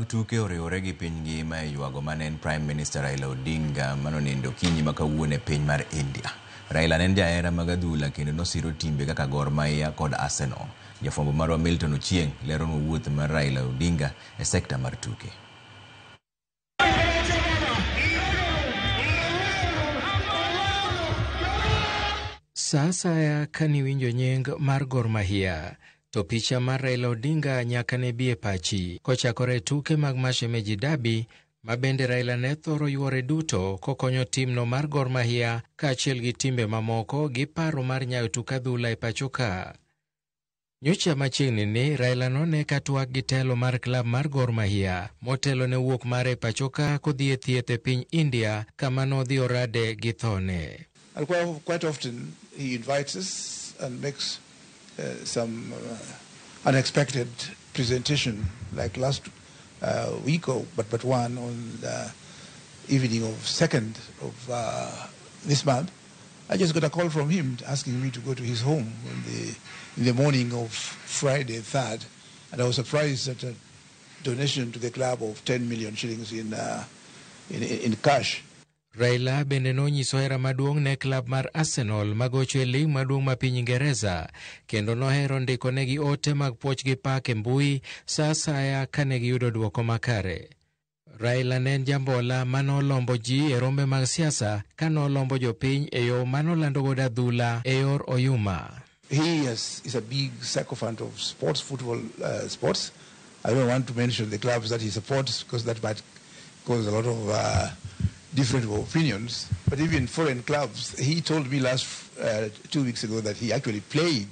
Mag tuke oriwore gi piny ngima e ywago mane en Prime Minister Raila Odinga manonindo okinyi ma kawuono e piny mar India. Raila ne en jahera mag adhula kendo nosiro timbe kaka Gor Mahia kod Arsenal. Jafwambo marwa Milton Ochieng' leronwa wuoth mar Raila Odinga e sekta mar tuke. Sa asaya kaniwinjo nying mar Gor Mahia, to picha mar Raila Odinga nyaka ne bi e pachi. Kochakore e tuke mag Mashemeji Derby, ma bende Raila ne thoro yuore duto kokonyo timno mar Gor Mahia kaachiel gi timbe mamoko gi paro mar nyayo tuk adhula e pacho ka. Nyocha machiegni ni Raila none ka twak gi telo mar klab mar Gor Mahia motelo ne wuok mare e pacho ka kodhi e thieth e piny India kama nodhi orade gi thone. And quite often he invites us and makes some unexpected presentation, like last week or but one on the evening of 2nd of this month. I just got a call from him asking me to go to his home in the morning of Friday 3rd, and I was surprised at a donation to the club of 10 million shillings in cash. Raila bende nonyiso hera maduong' ne klab mar Arsenal magocho e lig maduong' ma piny Ingereza kendo nohero ndiko negi ote mag puoch gi pak e mbui sa asaya kane giyudo duoko makare. Raila ne en jambola manolombo ji e rombe mag siasa kanolombo jopiny e yo manolando godo adhula e yor oyuma. He is a big sycophant of sports, football sports. I don't want to mention the clubs that he supports because that might cause a lot of different opinions. But even foreign clubs, he told me last 2 weeks ago that he actually played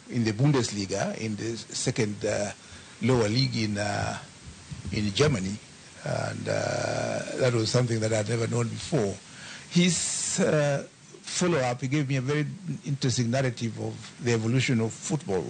in the Bundesliga, in the second lower league in Germany. And that was something that I'd never known before. His follow-up, he gave me a very interesting narrative of the evolution of football,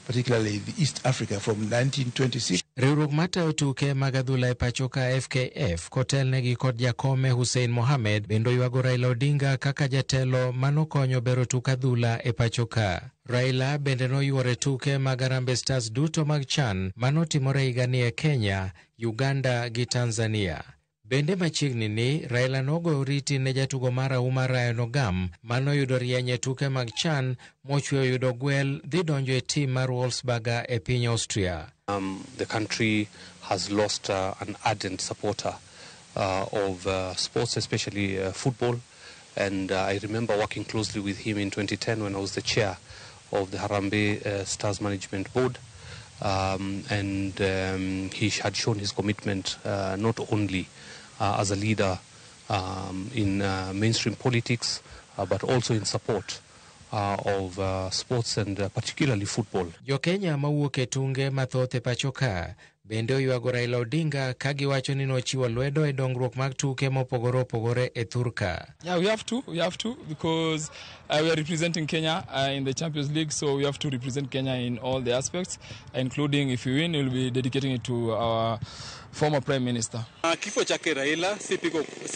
particularly the East Africa from 1926. Riwruok matayo tuke mag adhula e pacho ka FKF kotelnegi kod jakome Hussein Mohamed bende oywago Raila Odinga kaka jatelo manokonyo bero tuk adhula e pacho ka. Raila bende noyuore tuke mag Harambee Stars duto mag CHAN manotimore higani e Kenya, Uganda gi Tanzania. Bende machiegni ni Raila nogoyo oriti ne jatugo mar auma Ryan Ogam manoyudo rieny e tuke mag CHAN mochweyo yudo gwel dhi donjo e tim mar Wolfsberger e piny Austria. The country has lost an ardent supporter of sports, especially football. And I remember working closely with him in 2010 when I was the chair of the Harambee Stars Management Board. And he had shown his commitment not only as a leader in mainstream politics, but also in support of sports and particularly football. Jo-Kenya mawuok e tunge mathoth e pacho ka bende oywago Raila Odinga ka giwacho ni nochiwo lwedo e dongruok mag tuke mopogore opogore e thurka. Yeah, we have to, because we are representing Kenya in the Champions League, so we have to represent Kenya in all the aspects, including if we win, we'll be dedicating it to our former Prime Minister. Kifo chake Raila si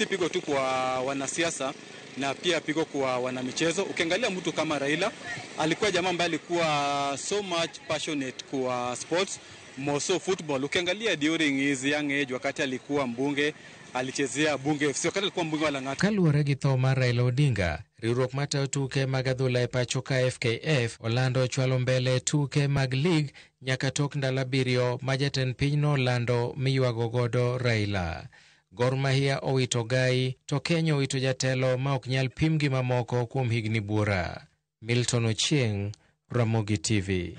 pigo tu kwa wanasiasa na pia pigo kwa wanamichezo. Ukiangalia mtu kama Raila alikuwa jamaa ambaye alikuwa so much passionate kwa sports, more so football. Ukiangalia during his young age, wakati alikuwa mbunge, alichezea Bunge FC, wakati alikuwa mbunge wa Lang'ata. Kaluwore gi tho mar Raila Odinga, riwruok matayo tuke mag adhula e pacho ka FKF olando chwalo mbele tuke mag lig nyaka tok ndalo 7 ma jatend pinyno olando miywago godo Raila. Gor Mahia owito gai to Kenya owito jatelo ma ok nyal pim gi mamoko kuom higni buora. Milton Ochieng, Ramogi TV.